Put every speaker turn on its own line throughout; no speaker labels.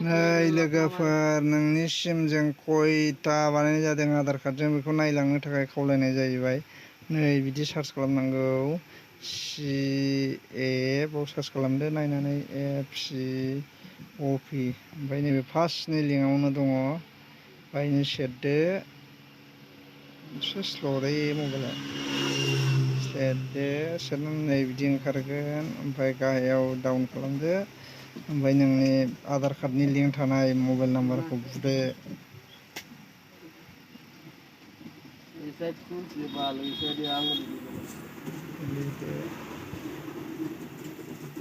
नै लोगोफोर नोंनि सिमजों खयथा बानायनाय जादों आधार कार्डजों बेखौ नायलांनो थाखाय खावलायनाय जाहैबाय। नै बिदि सार्च खालामनांगौ CA बाव सार्च खालामदो नायनानै FCOP ओमफ्राय नैबे फार्स्टनि लिंकआवनो दङ बाहायनो सेरदो एसे स्ल'लै मबाइला सेरदो सेरनानै नै बिदि ओंखारगोन ओमफ्राय गाहायाव डाउन खालामदो ओमफ्राय नोंनि आधार कार्डनि लिंक थानाय मबाइल नाम्बारखौ बुदो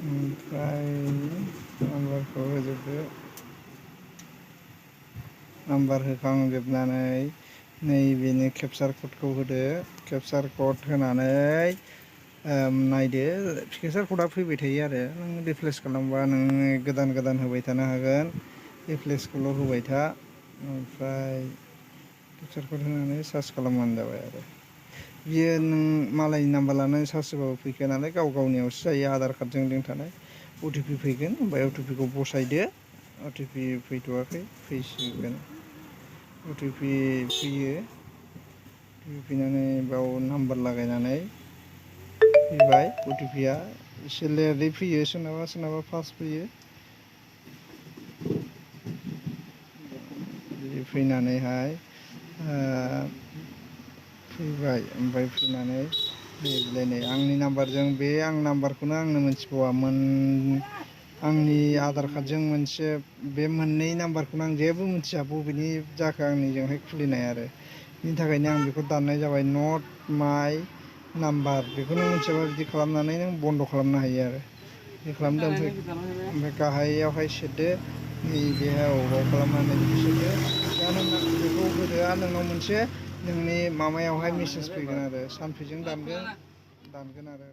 ओमफ्राय नाम्बारखौ होजोबदो नाम्बार होखांजोबनानै नैबेनि केपचार क'डखौ होदो केपचार क'ड होनानै नायदो केपचार क'डआ फैबाय थायो आरो नों रिप्लेस खालामबा नोङो गोदान गोदान होबाय थानो हागोन रिप्लेसखौल' होबाय था ओमफ्राय केपचार क'ड होनानै सार्च खालामबानो जाबाय आरो बियो नों मालायनि नाम्बार लानानै सार्च होबाबो फैखाया नालाय गाव गावनियावसो जायो आधार कार्डजों लिंक थानाय OTP फैगोन ओमफ्राय OTP खौ बसायदो OTP फैथ'वाखै फैसिगोन OTP फैयो फैनानै बाव नाम्बार लागायनानै फैबाय OTPआ एसे लेटै फैयो सोरनाबा सोरनाबा फास्ट फैयो बिदि फैनानैहाय फैबाय ओमफ्राय फैनानै नै आंनि नाम्बारजों बे आं नाम्बारखौनो आंनो मोनथिबावामोन आंनि आधार कार्डजों मोनसे बे मोननै नाम्बारखौनो आं जेबो मिथिया बबेनि जाखो आंनिजोंहाय खुलिनाय आरो बिनि थाखायनो आं बेखौ दाननाय जाबाय नट माइ नाम्बार बेखौ नों मिथियाबा बिदि खालामनानै नों बन्द' खालामनो हायो आरो बिदि खालामदो ओमफ्राय गाहायावहाय सेरदो नैबेहाय बाव खालामनानै बिदि सेरदो दा नों बेखौ होदो आरो नोंनाव मोनसे नोंनि माबायावहाय मेसेज फैगोन आरो सानफैजों दानगोन आरो